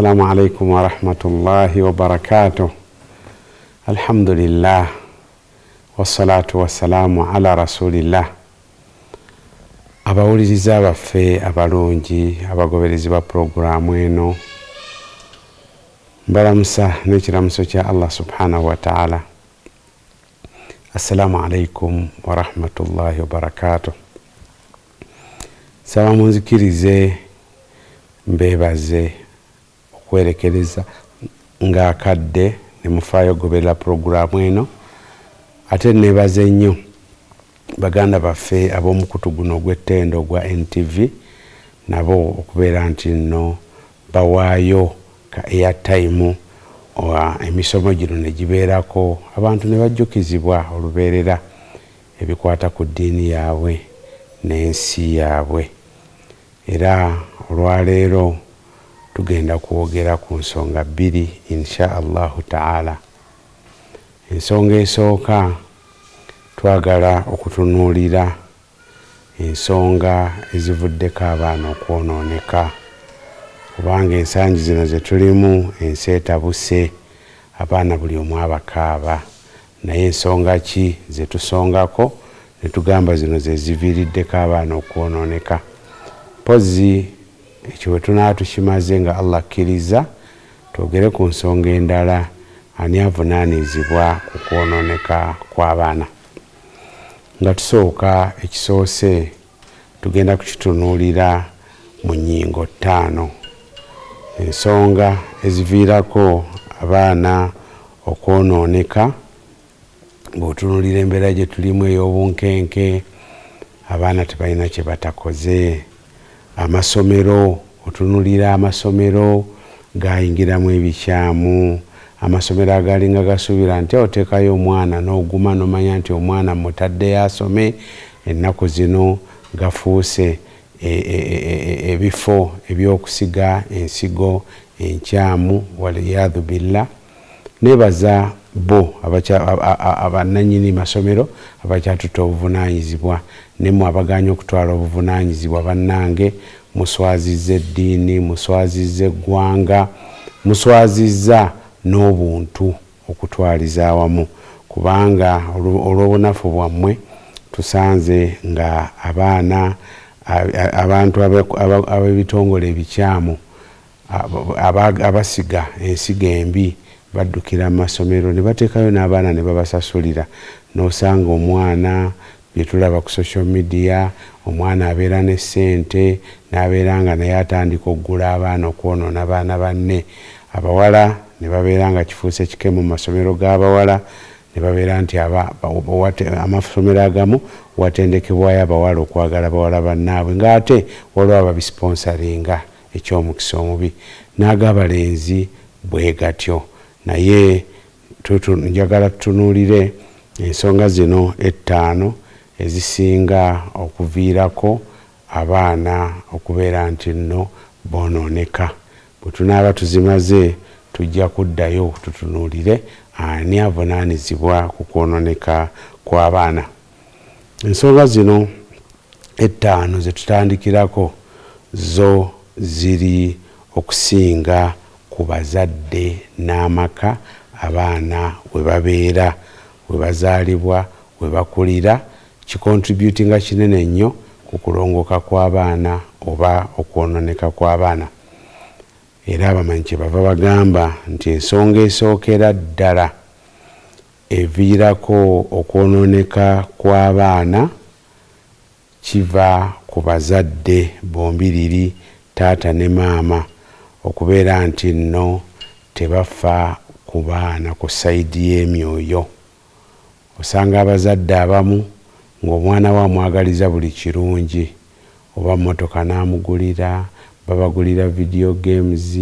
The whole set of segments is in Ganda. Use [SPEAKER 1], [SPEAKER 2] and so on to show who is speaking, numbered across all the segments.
[SPEAKER 1] Assalamu alaikum warahmatullahi wabarakatuh. Alhamdulillah wassalatu wassalamu ala rasulillah. Abawuliriza baffe abalungi, abagoberezi ba pulogulaamu eno, mbalamusa n'ekiramuso kya Allah subhanahu wataala. Assalamu alaikum warahmatullahi wabarakatuh. Saba munzikirize mbeebaze okwerekereza ng'akadde ne mufaayo okugoberera pulogulaamu eno. Ate neebaze nnyo baganda baffe ab'omukutu guno ogw'ettendo ogwa NTV, nabo okubeera nti nno bawaayo ka airtime emisomo gino ne gibeerako, abantu ne bajjukizibwa olubeerera ebikwata ku ddiini yaabwe n'ensi yaabwe. Era olwaleero tugenda kwogera ku nsonga bbiri insha Allahu taala. Ensonga esooka, twagala okutunuulira ensonga ezivuddeko abaana okwonooneka, kubanga ensangi zino ze tulimu ensi etabuse, abaana buli omu abakaaba. Naye ensonga ki ze tusongako ne tugamba zino ze ziviiriddeko abaana okwonooneka? Mpozzi ekyo bwe tunaaba tukimaze nga Allah akkiriza, twogere ku nsonga endala, ani avunaanyizibwa ku kwonooneka kw'abaana. Nga tusooka, ekisoose tugenda kukitunuulira mu nnyingo ttaano. Ensonga eziviirako abaana okwonooneka, bw'otunuulira embeera gye tulimu ey'obunkenke, abaana tebalina kye batakoze. Amasomero, otunuulira amasomero gayingiramu ebikyamu. Amasomero agalinga gasuubira nti oteekayo omwana n'oguma n'omanya nti omwana mutaddeyo asome, ennaku zino gafuuse ebifo ebyokusiga ensigo enkyamu, waliyadhu billah. Nebaza bo abannannyini masomero abakyatutte obuvunaanyizibwa, nemmwe abagaanye okutwala obuvunaanyizibwa, bannange muswazizza eddiini, muswazizza eggwanga, muswazizza n'obuntu okutwaliza awamu, kubanga olw'obunafu bwammwe tusanze nga abaana, abantu ab'ebitongole ebikyamu abasiga ensigo embi baddukira mu masomero ne bateekayo n'abaana ne babasasulira, n'osanga omwana bye tulaba ku social media, omwana abeera ne ssente n'abeera nga naye atandika okugula abaana okwonoona baana banne abawala, ne babeera nga kifuuse kikemo mu masomero g'abawala, ne babeera nti amasomero agamu watendekebwayo abawala okwagala bawala bannaabwe, ng'ate waliwo ababisponsaringa. Eky'omukisa omubi n'agabalenzi bwe gatyo. Naye njagala tutunuulire ensonga zino ettaano ezisinga okuviirako abaana okubeera nti nno boonooneka. Bwe tunaaba tuzimaze, tujja kuddayo tutunuulire ani avunaanyizibwa ku kwonooneka kw'abaana. Ensonga zino ettaano ze tutandikirako zo ziri okusinga ku bazadde n'amaka abaana we babeera, we bazaalibwa, we bakulira, kicontributinga kinene nnyo ku kulongooka kw'abaana oba okwonooneka kw'abaana. Era abamanyi kyebava bagamba nti ensonga esookera ddala eviirako okwonooneka kw'abaana kiva ku bazadde bombiriri, taata ne maama, okubeera nti nno tebafa ku baana ku sayidi y'emyoyo. Osanga abazadde abamu ng'omwana we amwagaliza buli kirungi, oba mmotoka n'amugulira, babagulira video games,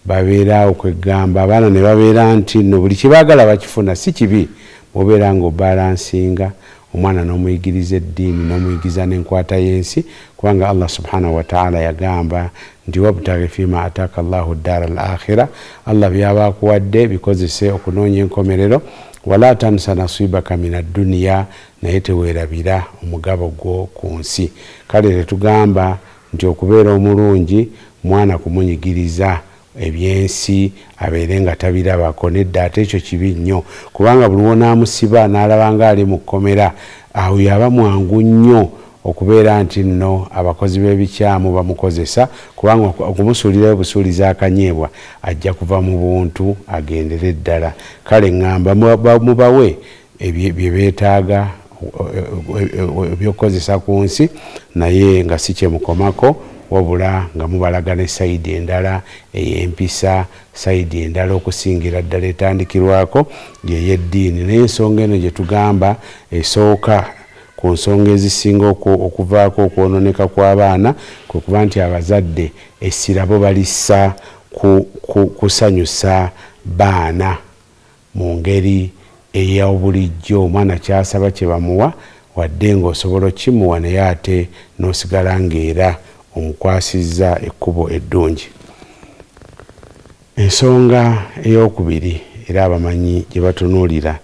[SPEAKER 1] babeera awo kwegamba abaana ne babeera nti nno buli kye baagala bakifuna. Si kibi bw'obeera ng'obalansinga omwana n'omuyigiriza eddiini n'omuyigiriza n'enkwata y'ensi, kubanga Allah subhanahu wataala yagamba nti wabtaghi fima ataaka Allahu ddaara al akhira, Allah byaba akuwadde bikozese okunoonya enkomerero, wala tansa nasibaka min adduniya, naye teweerabira omugabo gwo ku nsi. Kale tetugamba nti okubeera omulungi mwana kumunyigiriza. Ebyensi abeere nga tabirabako. Nedda, ate ekyo kibi nnyo, kubanga buli wonaamusiba n'alaba nga ali mu kkomera, awo yaba mwangu nnyo okubeera nti nno abakozi b'ebikyamu bamukozesa, kubanga okumusuulirayo busuulizi akanyeebwa, ajja kuva mu buntu agendere ddala. Kale ŋŋamba mubawe bye beetaaga ebyokukozesa ku nsi, naye nga si kyemukomako, wabula nga mubalaga ne side endala ey'empisa, side endala okusingira ddala etandikirwako yey'eddiini. Naye ensonga eno gye tugamba esooka ku nsonga ezisinga okuvaako okwononeka kw'abaana kwe kuba nti abazadde essira bo balissa ku kusanyusa baana mu ngeri ey'obulijjo. Omwana kyasaba kye bamuwa, wadde ng'osobola okkimuwa, naye ate n'osigala ng'era omukwasizza ekkubo eddungi. Ensonga eyokubiri era abamanyi gye batunuulira,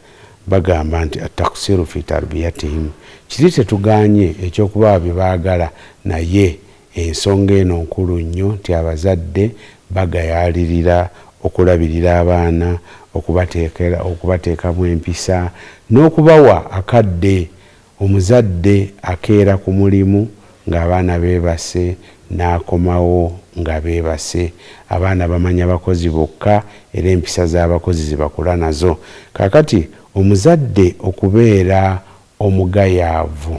[SPEAKER 1] bagamba nti التقصير في تربيتهم. Kiri tetuganye ekyokubawa bye baagala, naye ensonga eno nkulu nnyo nti abazadde bagayaalirira okulabirira abaana, okubateekamu empisa n'okubawa akadde. Omuzadde akeera ku mulimu ng'abaana beebase, n'akomawo nga beebase. Abaana bamanya bakozi bokka, era empisa z'abakozi zebakula nazo. Kaakati omuzadde okubeera omugayaavu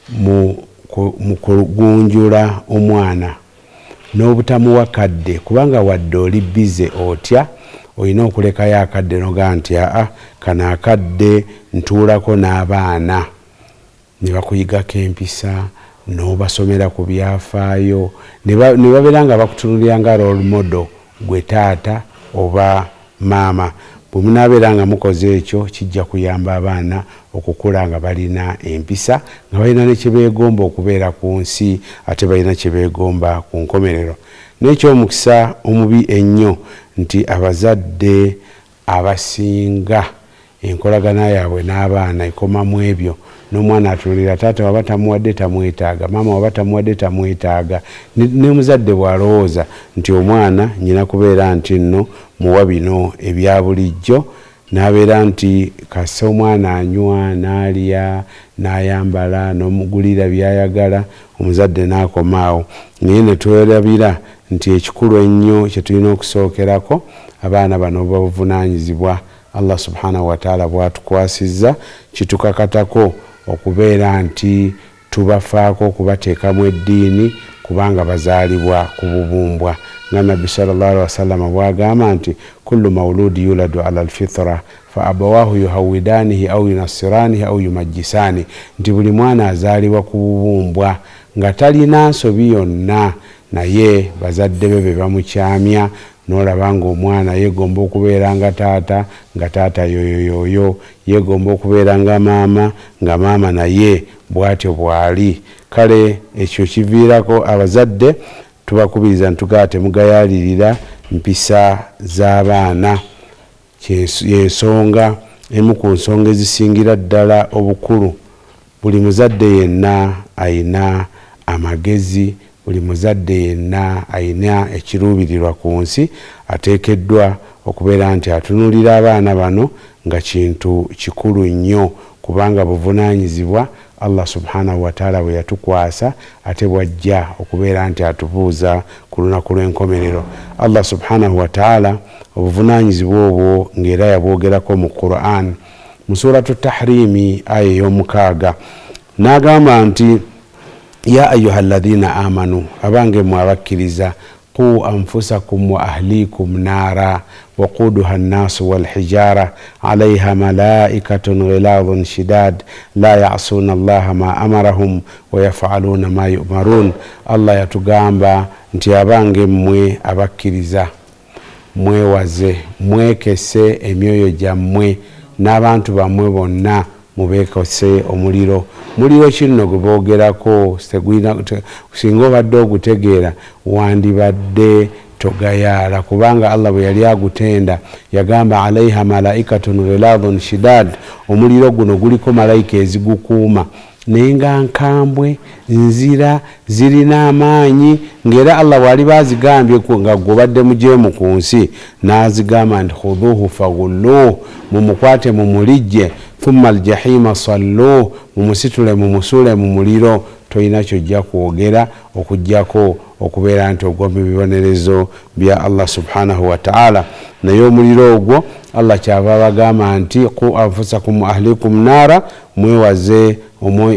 [SPEAKER 1] mu kugunjula omwana n'obutamuwa kadde, kubanga wadde oli busy otya, olina okulekayo akadde nogaa nti aa, kano akadde ntuulako n'abaana ne bakuyigako empisa, n'obasomera ku byafaayo, ne babeera nga bakutunulira nga role model, gwe taata oba maama. Bwe munaabeera nga mukoze ekyo, kijja kuyamba abaana okukula nga balina empisa, nga balina ne kyebeegomba okubeera ku nsi, ate balina kyebeegomba ku nkomerero. N'ekyomukisa omubi ennyo nti abazadde abasinga enkolagana yaabwe n'abaana ekomamu ebyo, n'omwana atunulira taata waba tamuwadde tamwetaaga, maama waba tamuwadde tamwetaaga. Ne muzadde bw'alowooza nti omwana nyina kubeera nti nno muwa bino ebya bulijjo, n'abeera nti kassa omwana anywa n'alya n'ayambala n'omugulira by'ayagala, omuzadde n'akomaawo. Naye ne twerabira nti ekikulu ennyo kye tulina okusookerako, abaana bano babuvunaanyizibwa Allah سبحانه وتعالى bwatukwasizza. Kitukakatako okubeera nti tubafaako okubateekamu eddiini, kubanga bazaalibwa ku bubumbwa, nga Nabbi صلى الله عليه وسلم bwagamba nti كل مولود يولد على الفطرة فأبواه يهودانه أو ينصرانه أو يمجسانه, nti buli mwana azaalibwa ku bubumbwa nga talina nsobi yonna, naye bazadde be be bamukyamya. Nolaba nga omwana yeegomba okubeera nga taata, nga taata yoyoyoyo, yeegomba okubeera nga maama, nga maama naye bw'atyo bw'ali. Kale ekyo kiviirako abazadde tubakubiriza ntugaa temugayaalirira mpisa z'abaana. Yensonga emu ku nsonga ezisingira ddala obukulu. Buli muzadde yenna ayina amagezi, buli muzadde yenna ayina ekiruubirirwa ku nsi, ateekeddwa okubeera nti atunuulira abaana bano nga kintu kikulu nnyo, kubanga buvunaanyizibwa Allah سبحانه وتعالى bwe yatukwasa, ate bwajja okubeera nti atubuuza ku lunaku lw'enkomerero. Allah سبحانه وتعالى obuvunaanyizibwa obwo ng'era yabwogerako mu Quran mu Suratu Tahrimi, aya ey'omukaaga, n'agamba nti يا أيها الذين آمنوا, abange mwe abakkiriza, قوا أنفسكم وأهليكم نارا وقودها الناس والحجارة عليها ملائكة غلاظ شداد لا يعصون الله ما أمرهم ويفعلون ما يؤمرون. Allah yatugamba nti abange mmwe abakkiriza, mwewaze, mwekese emyoyo gyammwe n'abantu bammwe bonna, mubeekose omuliro. Muliro kinno gwe boogerako, singa obadde ogutegeera wandibadde togayaala, kubanga Allah bwe yali agutenda yagamba عليها ملائكة غلاظ شداد. Omuliro guno guliko malayika ezigukuuma. Naye nga nkambwe, nzira, zirina amaanyi, ng'era Allah bw'aliba azigambye nga ggwe obadde mujeemu ku nsi, n'azigamba nti khudhuuhu faghulluuh, mumukwate mumulijje, thumma aljahima salluuh, mumusitule mumusuule mu muliro, tolina ky'ojja kwogera okuggyako okubeera nti ogwa mu bibonerezo bya Allah subhanahu wa ta'ala. Naye omuliro ogwo Allah kyava abagamba nti qu anfusakum wa ahlikum naara, mwewaze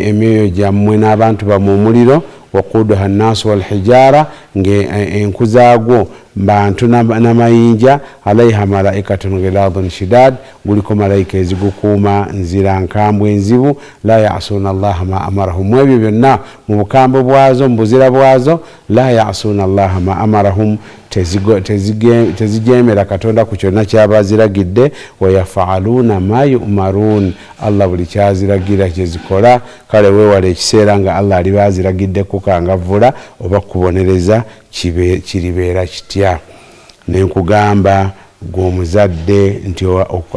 [SPEAKER 1] emyoyo gyammwe n'abantu bammwe omuliro, waquduha nnaasu walhijaara, ng'enku zaagwo bantu n'amayinja, alaiha malaikatun ghiladun shidad, guliko malayika ezigukuuma nzira nkambwe enzibu, la yasuuna allaha ma amarahum, mu ebyo byonna mu bukambwe bwazo mu buzira bwazo, la yasuuna allaha ma amarahum, tezijemera Katonda ku kyonna kyabaziragidde, wayafaaluuna ma yumaruun, Allah buli kyaziragira kyezikola. Kale weewala ekiseera nga Allah aliba aziragidde kukangavvula oba kubonereza, kiribeera kitya? Nenkugamba gwe omuzadde nti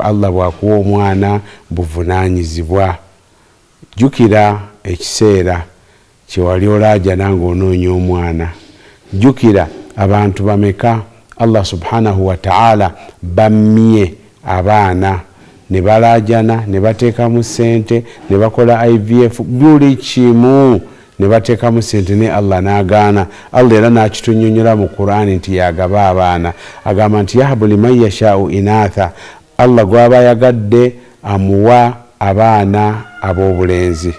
[SPEAKER 1] Allah bw'akuwa omwana buvunaanyizibwa. Jjukira ekiseera kyewali olaajana ng'onoonya omwana. Jjukira abantu bameka Allah subhanahu wa ta'ala bammye abaana ne balaajana, ne bateekamu ssente, ne bakola IVF, buli kimu ne bateekamu ssente, ne Allah n'agaana. Allah era n'akitunyonnyola mu Qur'ani nti yagaba abaana, agamba nti yahabu liman yashaau inatha, Allah gw'aba ayagadde amuwa abaana ab'obulenzi,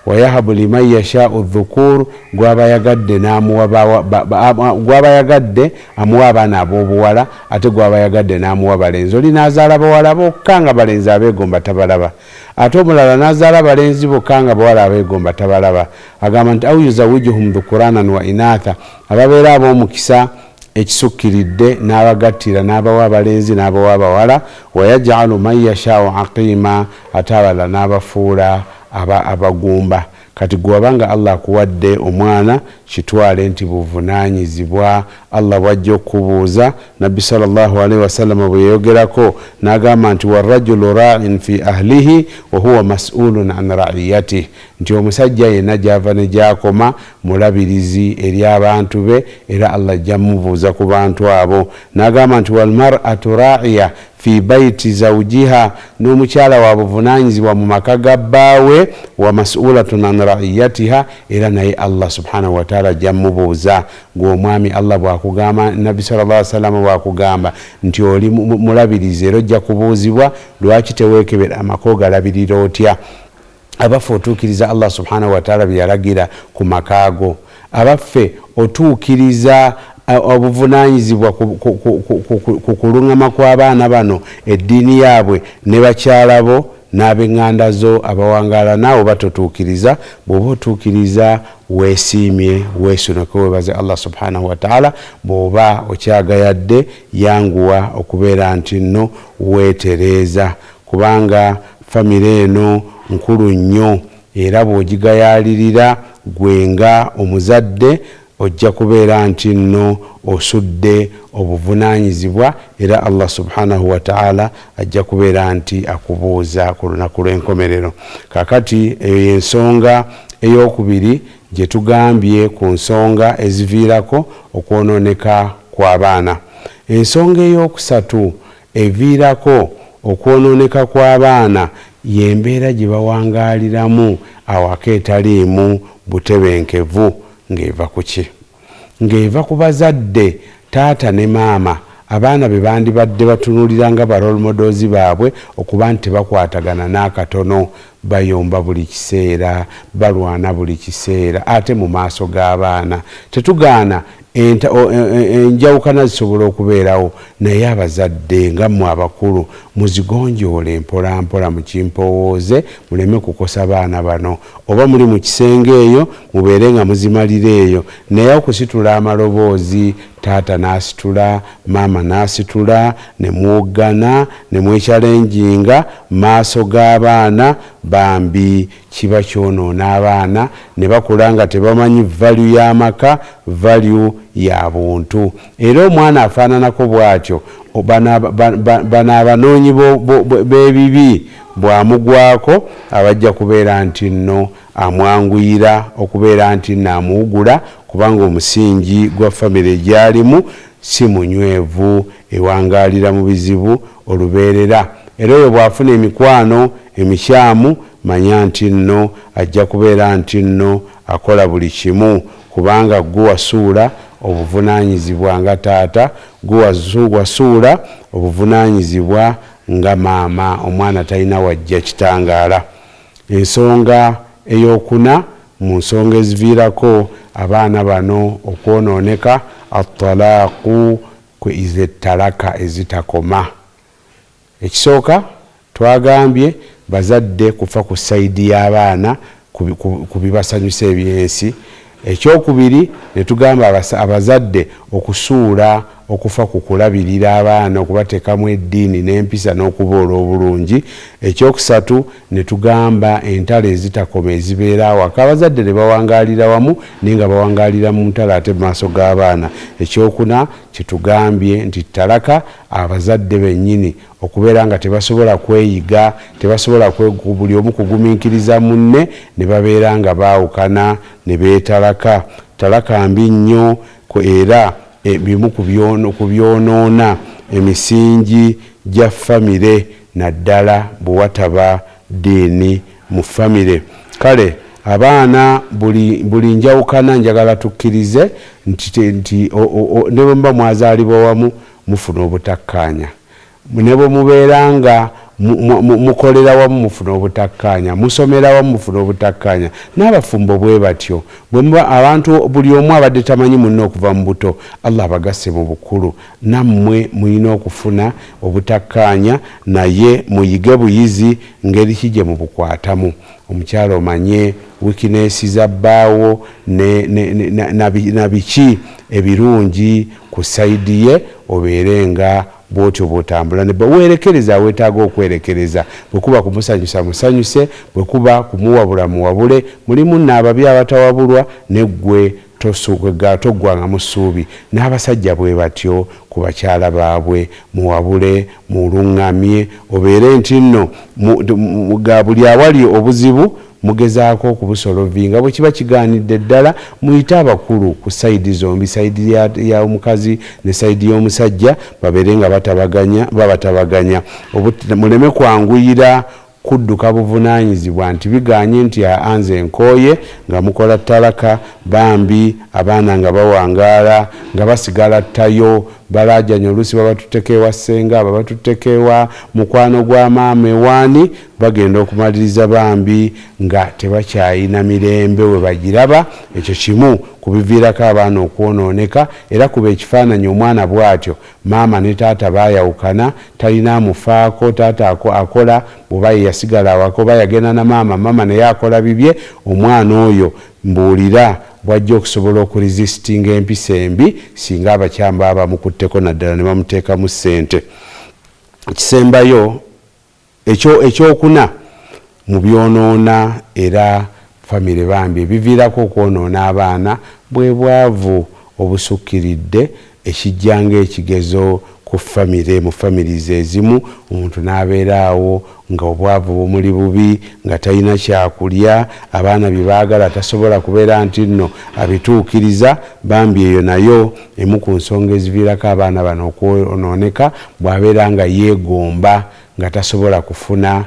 [SPEAKER 1] wayahabu liman yashaau dhukur, gw'aba ayagadde n'amuwa gw'aba ayagadde amuwa abaana ab'obuwala, ate gw'aba ayagadde n'amuwa balenzi. Oli n'azaala bawala bokka nga balenzi abeegomba tabalaba, ate omulala n'azaala balenzi bokka nga bawala abeegomba tabalaba. Agamba nti au yuzawijuhum dhukuranan wa inatha, ababeera ab'omukisa ekisukkiridde n'abagattira n'abawa abalenzi n'abawa abawala, wayajalu man yashaau aqima, ate abalala n'abafuula abagumba. Kati gwe wabanga Allah akuwadde omwana, kitwale nti buvunaanyizibwa Allah bw'ajja okukubuuza. Nabbi sallallahu alaihi wasallam bwe yayogerako n'agamba nti warajulu ra'in fi ahlihi wa huwa mas'ulun an ra'iyatih, nti omusajja yenna gy'ava ne gy'akoma mulabirizi eri abantu be, era Allah ajja mumubuuza ku bantu abo. N'agamba nti walmar'atu ra'iya fi baiti zawjiha, n'omukyala wa buvunaanyizibwa mu maka ga bbaawe, wa mas'ulatun an ra'iyatiha, era naye Allah subhanahu wa ta'ala ajja mumubuuza. Gwe omwami Allah bw'akugamba, Nabbi sallallahu alaihi wasallam bw'akugamba nti oli mulabirizi era ojja kubuuzibwa lwaki teweekebera amaka ogalabirira otya. Abaffe otuukiriza Allah subhanahu wa ta'ala bye yalagira ku maka go? Abaffe otuukiriza obuvunaanyizibwa ku kulungama kw'abaana bano, eddiini yaabwe ne bakyala bo n'ab'eŋŋanda zo abawangaala naawe, oba totuukiriza? Bw'oba otuukiriza weesiimye, weesunake, weebaze Allah subhanahu wa ta'ala. Bw'oba okyagayadde, yanguwa okubeera nti nno weetereeza, kubanga famire eno nkulu nnyo, era bw'ogigayaalirira gwe nga omuzadde ojja kubeera nti nno osudde obuvunaanyizibwa, era Allah subhanahu wa ta'ala ajja kubeera nti akubuuza ku lunaku lw'enkomerero. Kaakati eyo y'ensonga ey'okubiri gye tugambye ku nsonga eziviirako okwonooneka kw'abaana. Ensonga ey'okusatu eviirako okwonooneka kw'abaana y'embeera gye bawangaaliramu awaka etaliimu butebenkevu. Ng'eva ku ki? Ng'eva ku bazadde, taata ne maama, abaana be bandibadde batunuulira nga ba role models baabwe, okuba nti tebakwatagana n'akatono. Bayomba buli kiseera, balwana buli kiseera, ate mu maaso g'abaana. Tetugaana enjawukana zisobola okubeerawo, naye abazadde nga mmwe abakulu muzigonjoole mpola mpola, mukimpowooze, muleme kukosa baana bano. Oba muli mu kisenge eyo, mubeere nga muzimalira eyo, naye okusitula amaloboozi, taata n'asitula, maama n'asitula, ne muwoggana ne mwekyalenjinga maaso g'abaana, bambi kiba kyonoona abaana ne bakula nga tebamanyi value y'amaka, value ya buntu. Era omwana afaananako bw'atyo Bano abanoonyi b'ebibi bw'amugwako abajja kubeera nti nno amwanguyira okubeera nti nno amuwugula, kubanga omusingi gwa famire gy'alimu si munywevu, ewangaalira mu bizibu olubeerera. Era oyo bw'afuna emikwano emikyamu, manya nti nno ajja kubeera nti nno akola buli kimu, kubanga gwe wasuula obuvunaanyizibwa nga taata, gwe wasuula obuvunaanyizibwa nga maama. Omwana talina wajja kitangaala. Ensonga eyokuna mu nsonga eziviirako abaana bano okwonooneka, attalaaku, ze talaka ezitakoma. Ekisooka twagambye bazadde kufa ku side y'abaana ku bibasanyusa ebyensi. Ekyokubiri ne tugamba abazadde okusuula okufa ku kulabirira abaana, okubateekamu eddiini n'empisa n'okuboola obulungi. Ekyokusatu ne tugamba entalo ezitakoma ezibeera awaka, abazadde ne bawangaalira wamu naye nga bawangaalira mu ntalo ate mu maaso g'abaana. Ekyokuna kyetugambye nti talaka, abazadde bennyini okubeera nga tebasobola kweyiga, tebasobola buli omu kugumiikiriza munne, ne babeera nga baawukana ne beetalaka. Talaka mbi nnyo, era bimu ku byonoona emisingi gya famire, naddala bwe wataba ddiini mu famire. Kale abaana buli njawukana njagala tukkirize nti ne bwe muba mwazaalibwa wamu mufuna obutakkaanya, ne bwe mubeera nga mukolera wamu mufuna obutakkaanya, musomera wamu mufuna obutakkaanya. N'abafumbo bwe batyo, bwe muba abantu buli omu abadde tamanyi munne okuva mu buto, Allah abagasse mu bukulu, nammwe mulina okufuna obutakkaanya, naye muyige buyizi ngeri ki gye mubukwatamu. Omukyala omanye weakness za bbaawo na biki ebirungi ku side ye, obeere nga bw'otyo bw'otambula ne weerekereza aweetaaga okwerekereza. Bwe kuba kumusanyusa musanyuse, bwe kuba kumuwabula muwabule. Mulimu nno ababi abatawabulwa, neggwe toggwangamu ssuubi. N'abasajja bwe batyo ku bakyala baabwe, muwabule, muluŋŋamye, obeere nti nno buli awali obuzibu mugezaako okubusolovinga. Bwe kiba kigaanidde ddala, muyite abakulu ku side zombi, side ya omukazi ne side y'omusajja, babeere nga babatabaganya. Muleme kwanguyira kudduka buvunaanyizibwa nti bigaanye nti anze nkooye, nga mukola talaka. Bambi abaana nga bawangaala nga basigala ttayo, balaajanye, oluusi babatutteko ewa ssenga, babatutteko ewa mukwano gwa maama ewaani, bagenda okumaliriza bambi nga tebakyayina mirembe we bagiraba. Ekyo kimu ku biviirako abaana okwonooneka. Era kuba ekifaananyi omwana bw'atyo, maama ne taata baayawukana, talina amufaako, taata akola bw'oba ye yasigala awaka oba yagenda na maama, maama naye akola bibye. Omwana oyo mbuulira bw'ajja okusobola okuresistinga empisa embi singa abakyamu baba bamukutteko, naddala ne bamuteekamu ssente. Ekisembayo ekyokuna mu byonoona era famire bambi ebiviirako okwonoona abaana, bwe bwavu obusukkiridde, ekijja ng'ekigezo ku famire. Mu families ezimu omuntu n'abeera awo nga obwavu bumuli bubi, nga talina kyakulya, abaana bye baagala tasobola kubeera nti nno abituukiriza. Bambi eyo nayo emu ku nsonga eziviirako abaana bano okwonooneka, bw'abeera nga yeegomba nga tasobola kufuna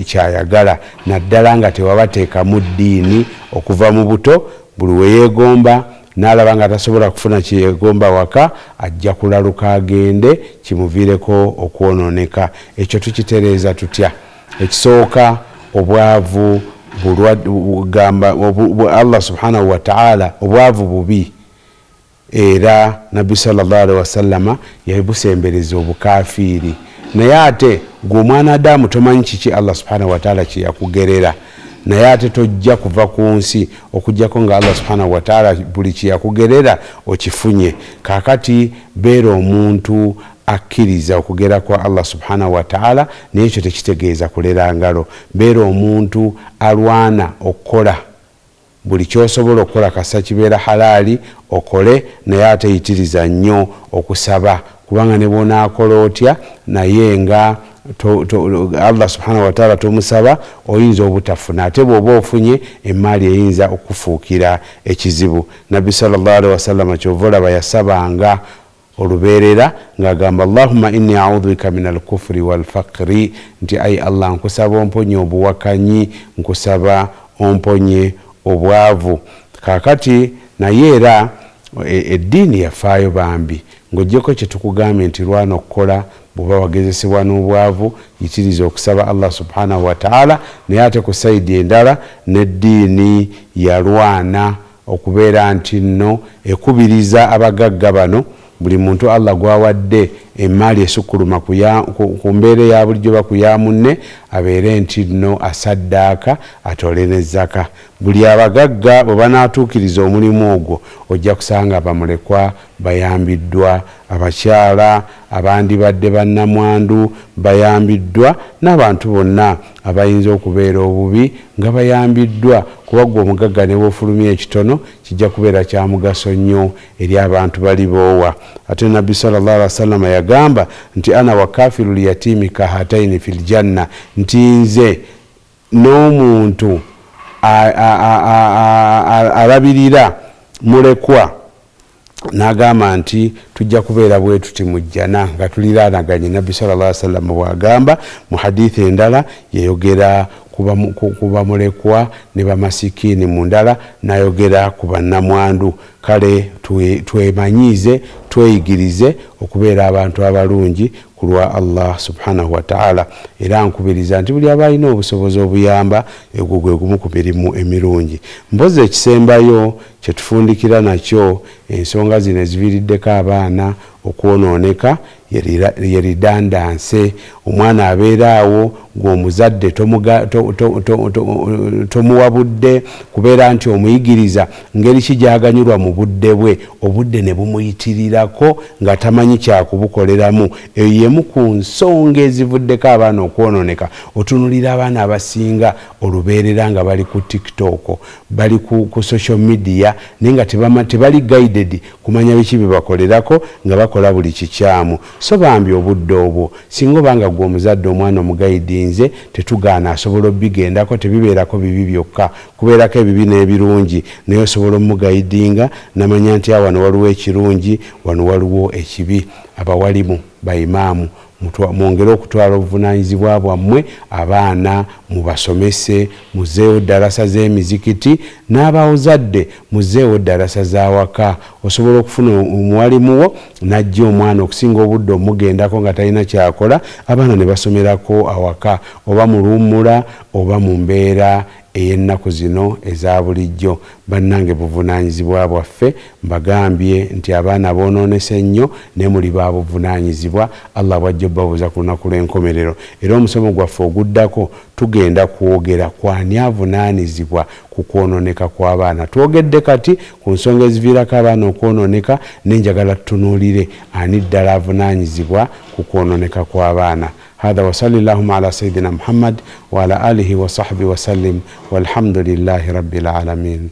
[SPEAKER 1] kyayagala, naddala nga tewabateekamu ddiini okuva mu buto. Buli we yeegomba n'alaba nga tasobola kufuna kyeyegomba waka, ajja kulaluka agende, kimuviireko okwonooneka. Ekyo tukitereeza tutya? Ekisooka, obwavu gamba Allah subhanahu wataala, obwavu bubi, era Nabbi sallallahu alaihi wasallama yabusembereza obukafiiri. Naye ate gwe omwana Adamu tomanyi kiki Allah subhanahu wataala kyeyakugerera, naye ate tojja kuva ku nsi okuggyako nga Allah subhanahu wataala buli kyeyakugerera okifunye. Kaakati beera omuntu akkiriza okugera kwa Allah subhanahu wataala, naye ekyo tekitegeeza kulera ngalo. Beera omuntu alwana okukola buli kyosobola okukola, kasa kibeera halaali okole, naye ate yitiriza nnyo okusaba. Kubanga ne bw'onaakola otya naye nga Allah subhanahu wataala tomusaba, oyinza obutafuna, ate bw'oba ofunye emmaali eyinza okukufuukira ekizibu. Nabbi sallallahu alaihi wasallama kyova olaba yasabanga olubeerera ng'agamba, "Allahumma inni audhu bika min alkufri walfaqri", nti ayi Allah, nkusaba omponye obuwakanyi, nkusaba omponye obwavu. Kaakati naye era eddiini yafaayo bambi, ng'oggyeko kyetukugambye nti lwana okukola, bw'oba wagezesebwa n'obwavu yitiriza okusaba Allah subhanahu wataala. Naye ate ku side endala n'eddiini yalwana okubeera nti nno ekubiriza abagagga bano, buli muntu Allah gwawadde emaali esukkuluma ku mbeera eya bulijjo ba ku ya munne, abeere nti nno asaddaaka, atoole ne zaka. Buli abagagga bwe banaatuukiriza omulimu ogwo, ojja kusanga bamulekwa bayambiddwa, abakyala abandibadde bannamwandu bayambiddwa, n'abantu bonna abayinza okubeera obubi nga bayambiddwa. Kuba gwe omugagga ne bw'ofulumya ekitono, kijja kubeera kya mugaso nnyo eri abantu bali boowa. Ate Nabbi sallallahu alaihi wasallama yagamba nti, "Ana wa kafilu lyatiimi kahataini fi ljanna", nti nze n'omuntu alabirira mulekwa, n'agamba nti tujja kubeera bwe tuti mu jjana nga tuliraanaganye. Nabbi sallallahu alaihi wasallam bw'agamba mu hadithi endala, yayogera ku bamulekwa ne bamasikiini, mu ndala n'ayogera ku bannamwandu. Kale twemanyiize, tweyigirize okubeera abantu abalungi ku lwa Allah subhanahu wataala. Era nkubiriza nti buli aba alina obusobozi obuyamba, egwo gwe gumu ku mirimu emirungi. Mpozi ekisembayo kyetufundikira nakyo, ensonga zino eziviiriddeko abaana okwonooneka ye redundancy. Omwana abeera awo, gwe omuzadde tomuwabudde kubeera nti omuyigiriza ngeri ki gyaganyulwa mu budde bwe, obudde ne bumuyitirirako nga tamanyi kyakubukoleramu. Eyo yemu ku nsonga ezivuddeko abaana okwonooneka. Otunulira abaana abasinga olubeerera nga bali ku TikTok, bali ku social media, naye nga tebali guided kumanya biki byebakolerako, nga bakola buli kikyamu. So bambi obudde obwo singa obanga gwe omuzadde omwana omuguidinze, tetugaana asobola obigendako, tebibeerako bibi byokka, kubeerako ebibi n'ebirungi, naye osobola omuguidinga namanya nti wano waliwo ekirungi, wano waliwo ekibi. Abawalimu, baimaamu, mwongere okutwala obuvunanyizibwa bwammwe, abaana mubasomese, muzeewo ddalasa z'emizikiti, n'abawozadde muzeewo ddalasa z'awaka. Osobola okufuna omuwalimuwo najja omwana okusinga obudde omugendako nga talina kyakola, abaana ne basomerako awaka oba mu luwummula oba mu mbeera ey'ennaku zino eza bulijjo. Bannange, buvunaanyizibwa bwaffe. Mbagambye nti abaana boonoonese nnyo, naye muli ba buvunaanyizibwa, Allah bwajja obbabuuza ku lunaku lw'enkomerero. Era omusomo gwaffe oguddako tugenda kwogera kwani avunaanyizibwa ku kwonooneka kw'abaana. Twogedde kati ku nsonga eziviirako abaana okwonooneka, nenjagala tutunuulire ani ddala avunaanyizibwa ku kwonooneka kw'abaana. هذا وصلى اللهم على سيدنا محمد وعلى آله وصحبه وسلم والحمد لله رب العالمين.